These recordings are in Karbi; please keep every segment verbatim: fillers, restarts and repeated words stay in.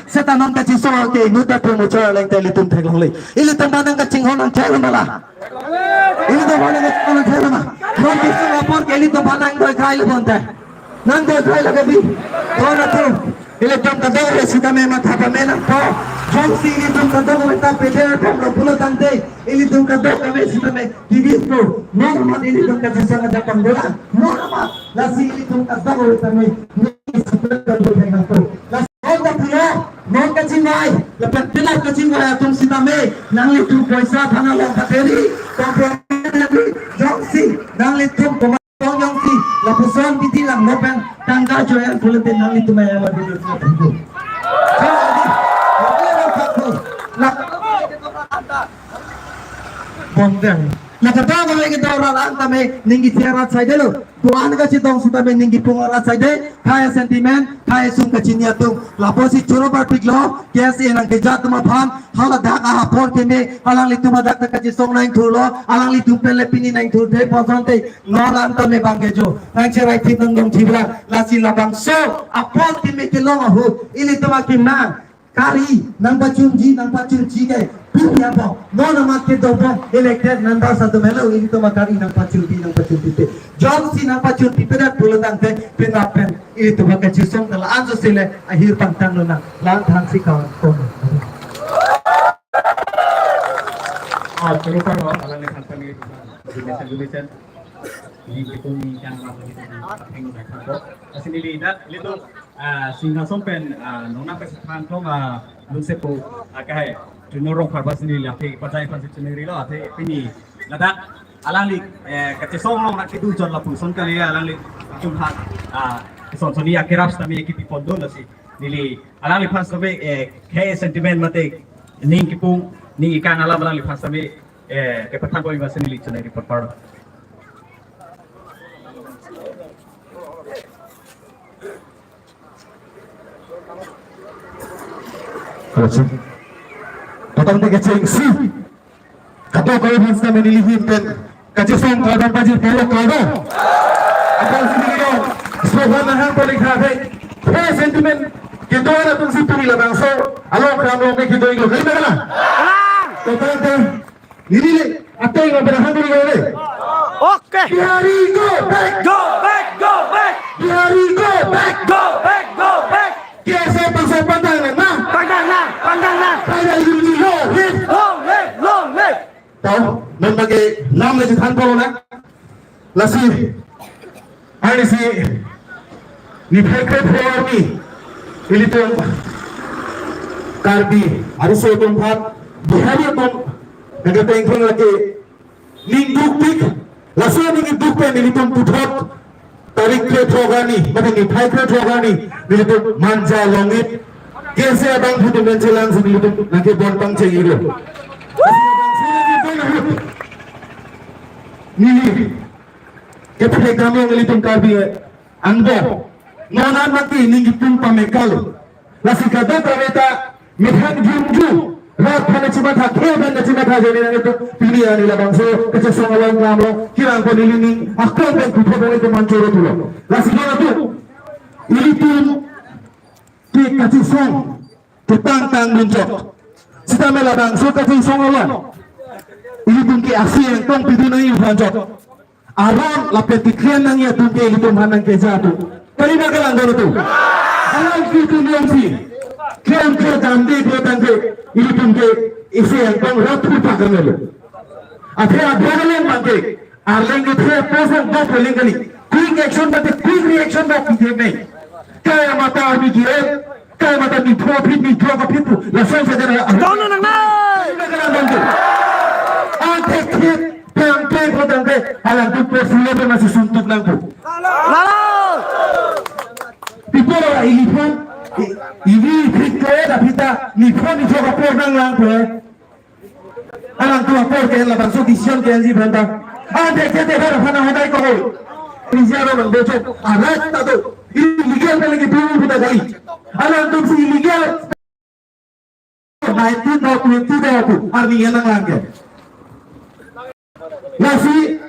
Seta non kachisong ke inut ta premature lang ta ilitum theklongle. Ilitum aphan nangkachinghon nangchelo ma la. Ilitum aphan nangkachinghon nangchelo ma. Non kesung apor ke ilitum aphan nangdoi khai lo bonta. Nangdoi khai lo ke bi. Kona tu. Ilitum kadokave sitame matha pame nangpo. Jongsi ilitum kadokave ta peder pamlo pulo tangte, ilitum kadokave sitame divis po. Non amat ilitum kachisong ajak pangbola. Non amat. Lasi ilitum kadokave tame. Lasi Ongkapilo, non kachingvai, lapen penap kachingvai atum sitame, nanglitum poisa thana long pateri, kompromi jongsi, nanglitum komatong jongsi, lapuson titi lang nopen, tangka joyan pulote nanglitum ayam adi dulu. Bondeng. Nakadolang kami kita orang lang tame, ninggi tiarat saja lo. Tuan kachetong sitame ninggi pung arat saide, khei sentiment, khei sung kachini atum. Lapusi choro parpiklo, K S A nangkeja atum aphan, hala dak ahapor keme, alanglitum adak ta kachesong nangthurlo, alanglitum pen le pini nangthurthe, poson te, non lang tame bang kejo. Nangcherai thip nangdong thip ra, lasi labangso, apor keme kelong ahut, ilitum akemang. Kari, nangpachunji, nangpachunji ke, pini abang, non amat kedobang, elected members atum helo, ilitum akari nangpachunji, nangpachunji te. Jongsi nangpachunji pedat pulo tangte, penap pen, ilitum kachisong ta la-an sosele, ahir pangtang lo nang, lang thangsi kawan kon. Ah, terus apa, alangliphan kami, donation, donation. Ini kita ni yang apa kita ni, apa yang kita buat. Asini lihat, lihat tu, ah, Singhason pen, ah, nona pe sekarang tu, ah, lun sepo, ah, kahai, Junior Rongphar bas ni lah, ke pajai pan si Junior Rilo, ate pini, ladak, alangli, eh, kachisong long nak kedo jon lapuson kali ya, alangli, cuma, ah, son soni akhirap sitame kipi pondon lasi, neli, alangliphan sitame, eh, khei sentiment mate, ning kipung, ning ikang alam alangliphan sitame, eh, kepathan boy bas ni li chunai report par. Halo, sir. Datang tiga ceng si. Kado kau bangsa menilih hinten. Kachisong kado pajir polo kado. Apa sih ni dong? Sohan nahan paling khabe. Khei sentiment. Kita ada tungsi puri labangso. Alo kram lo ke kita itu. Kita kena. Datang tiga Nini le, ateng lo berhan dulu le. Okay. Bihari go back. Go back, go back. Bihari go back. Go back, go back. K S A bangso pantang nang na. Pantang nang, pantang nang. Pada yuni lo hit. Long live, long live. Tahu, memang ke nam le chethan polo na. Lasi, arnisi, niphai kre-pho arni, ilitum Karbi, ariso atum aphan, Bihari atum, nangketengteng lake, ning dukpik, laso ning duk pen ilitum puthot, tarik kre-pho arni, mane niphai kre-pho arni, ilitum Manja Longit, K S A abang phutu men chelang si ilitum, nangkebon pangcheng ilo. Nini, Kephe kami ang ilitum Karbi angbong. Nonan mati ning kipung pamekal. Lasi kadokave ta methang jumju. Rat phana chimatha, khei phana chimatha jani nang itu pini ani labangso kachisong along lamlo. Kirang ko neli ning akong pen kutho bong itu manchoro pulo. Lasi kena tu ilitum ke kachisong ketang tang lunjok. Sitame labangso kachisong along ilitum ke asi angtong pidun nangji aphan jok. Aron lapen tikren nangji atum ke ilitum aphan nangkeja atum. Kali ma kalang dono tu. Alang kitu niam si. Kren kren damde kren tangke ilitum ke isi angtong ratu pakang lo. Athe abang along bangke. Arleng kethe posong dok peling kali. Quick action bate quick reaction ba P D F nai. Kaya mata army G F, kaya mata ni profit ni drug aphi pu. Lason saja na. Dono nang nai. Nang nang nang. Ang tek tek pang pang ko dang ke. Alang tu pe sule pe masih suntuk nang pu. Lalo. People are ilipon. Ivi phit ko da phita ni phone ni drug apor nang lang pu. Alang tu apor ke labangso decision ke anji bhanta. Ante ke te har hana hodai ko. Ni jaro nang becho. Arat ta do. Illegal na lagi dulu kita kali. Alang tu si illegal. Nineteen na twenty na tu. Army yang nang langke. Lasi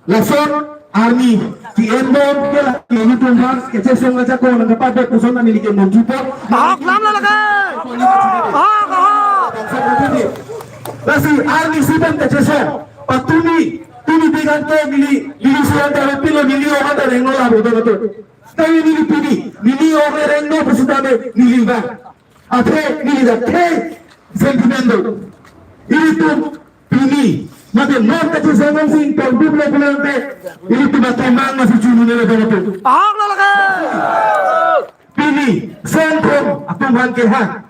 Lason army, T N bom, ke la, ke ilitum bang, ke chesong aja ko, nang kapat dek puson na neli ke mon jupot. Bahok lam la Si arnisi pen kachesong. Patumi, tumi bigan ke neli, neli suan ta pilo neli ohan ta rengno la bodo na to. Tapi neli pini, neli ohan rengno pusitame neli bang. Athe neli dak the sentiment do. Ilitum pini, mate non kachesong si pon puplo pulang te, ilitum ake mang masih chunu nele bodo na to. Ahok lo lake. Pini, songkong, atum han ke han.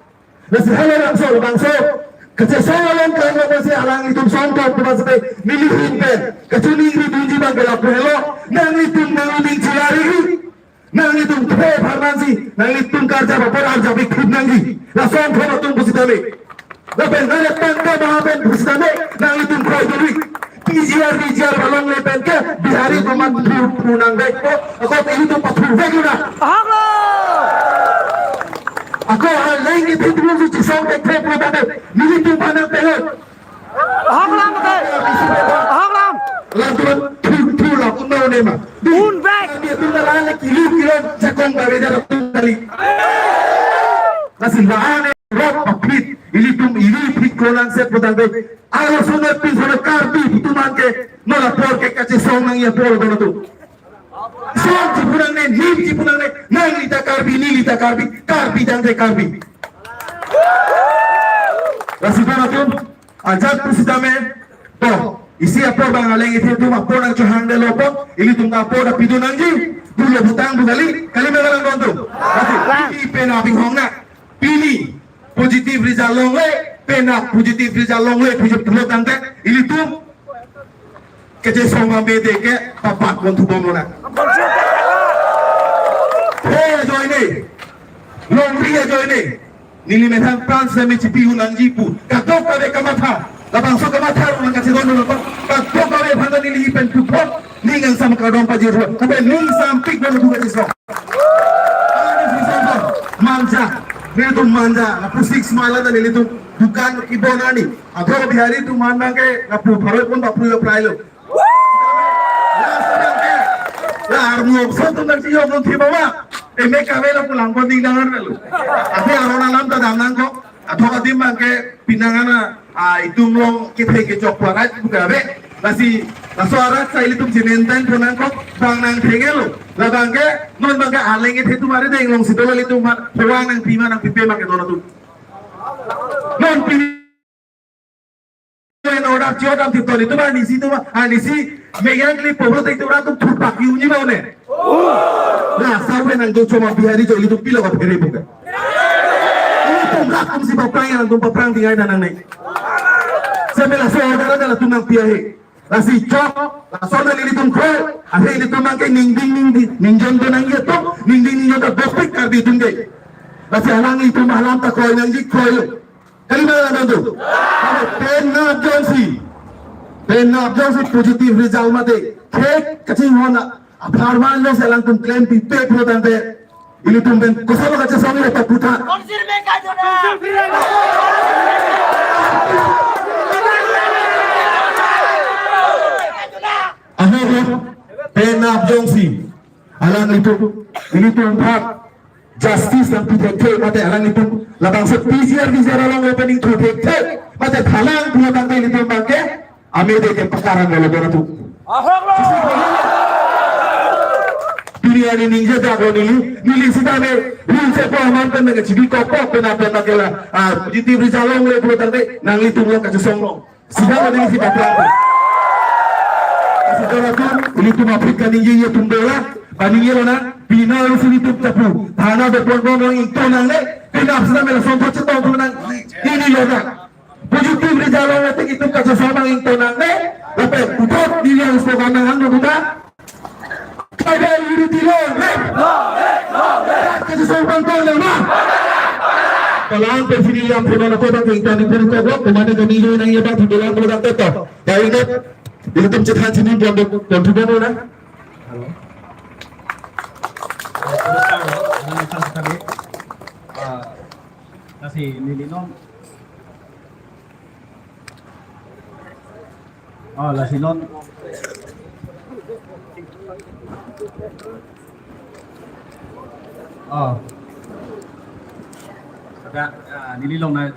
Lasi halabangso, labangso kachesong along kan lo si alanglitum songkong pu bangso te neli ahin pen kachiningri dunji abang ke lapu helo, nanglitum nangning chilari, nanglitum the pharmansi, nanglitum karja bapar arja bikthip nangji. La songkong atum pusitame. Lapen nangli tangka maha pen pusitame, nanglitum kroi duri. P G R, V G R along le pen ke Bihari atum aphan thu thu nang vek ko, ako ilitum pathu vek lo na. Ahok lo. Ako aleng ilitum si chesong vek vek lo tangte, nelitum aphan nang pehon. Ahok lam ke. Ahok lam. Lantuan thu thu la un na un ma. Un vek. Nelitum na la le kilo kilo jakong bawe jara tum kali. Lasi la ane rok papit, ilitum ili phik kolang set pu tangte. Aro sono pin sono Karbi atum an ke non apor ke kachesong nangji apor lo na to. Song chipu nangne, nim chipu nangne, nangli ta Karbi, neli ta Karbi, Karbi tangte Karbi. Lasi bodo na to, ajat pusitame, to, isi apor abang aleng ithe atum apor nang chohang de lo po, ilitum ta apor ta pidun nangji, dolo butang bu kali, kali me kalang don to. Lasi, pini penap inghong na, pini positive result longle, penap positive result longle, puji pulo tangte, ilitum kachesong amede ke papat pon thu bom lo na. He ajoine, longri ajoine, neli methang pran semi chipi un nangji pu, kadokave kamatha, labangso kamatha un nang kachesong lo, kadokave aphan ta neli pen puthot, ning angsam kardom pajirhu, tapi ning sampik lo bu kachesong. Ani si songkong, manja, nelitum manja, lapu six mile ta nelitum dukan kibon ani. Atho Bihari atum aphan abang ke lapu pharo pon bapru ya prai lo. Last abang ke, la armu opso atum nang chiyok lo thi bawa. Eme kave lapu lang pon ding dangar lo. Athe aron alam ta dam nangkok. Atho adim abang ke pinang ana, ah, itum along kethe kechok pu arat pu kave. Lasi, laso arat si ilitum chinen tan pon nangkok, bang nang thengelo. La abang ke, non abang ke aleng kethe atum ari deng along si dolo ilitum aphan, puang nangpi ma nangpipe ma ke don atum. Non pini law and order chio dam thip toni atum arnisi atum, arnisi meyang li poho te atum atum thurpak yu ni ma ne. La sawe nang do choma Bihari jo ilitum pilo ka phere buka. Ilitum rak atum si paprang, nangtum paprang tingkai nangne. Sampai laso order aja latum nangpi ahe. Lasi chok, laso na nelitum kroi, ahe nelitum abang ke ningding ningding, ningjon do nangji atum, ningding ningjon ta dopik Karbi atum ke. Lasi alanglitum alam ta kroi nangji kroi lo. Kali ma nang do. Kali penap jongsi. Penap jongsi positive result mate. Khek kachinghon na. Apharman jongsi alangtum klempipe pulo tangte. Ilitum pen koson lo kachesong lo ta puthot. Aho ho. Penap jongsi. Alanglitum. Ilitum aphan justice nangpi thekthe mate alanglitum labangso P G R V G R along opening thu thekthe mate thalang pulo tangte ilitum abang ke amede ke pakaran lo lo don atum. Ahok lo. Pini ani ningje dak lo neli, neli sitame, neli se po aman pen nang chibi kok kok pen apa nang kela, ah, positive result longle pulo tangte, nanglitum lo kachesong lo. Sida lo neli si paprang. Sida lo tu, ilitum aphi kaningje ye tum dola, kaningje lo na, pina lo si ilitum chapu, thana do pon pon lo ington nangne, pina sitame lason thot chetong tu nang, ini lo na. Positive result longle tik itum kachesong abang ington nangne, lapen puthot neli ang slogan nang hang duta. Tribal unity longle. Kachesong abang tong nang ma. Kalang pe sini yang puno na kota ke ington ni pun kok, kemana kami lo nang ye bang, di dalam pulo dak teto. Dari net, ilitum chethan sini buat buat buat buat na. Halo. Ah, kasi nelitum. Oh, lasi non. Oh. Sudah, ah, neli long na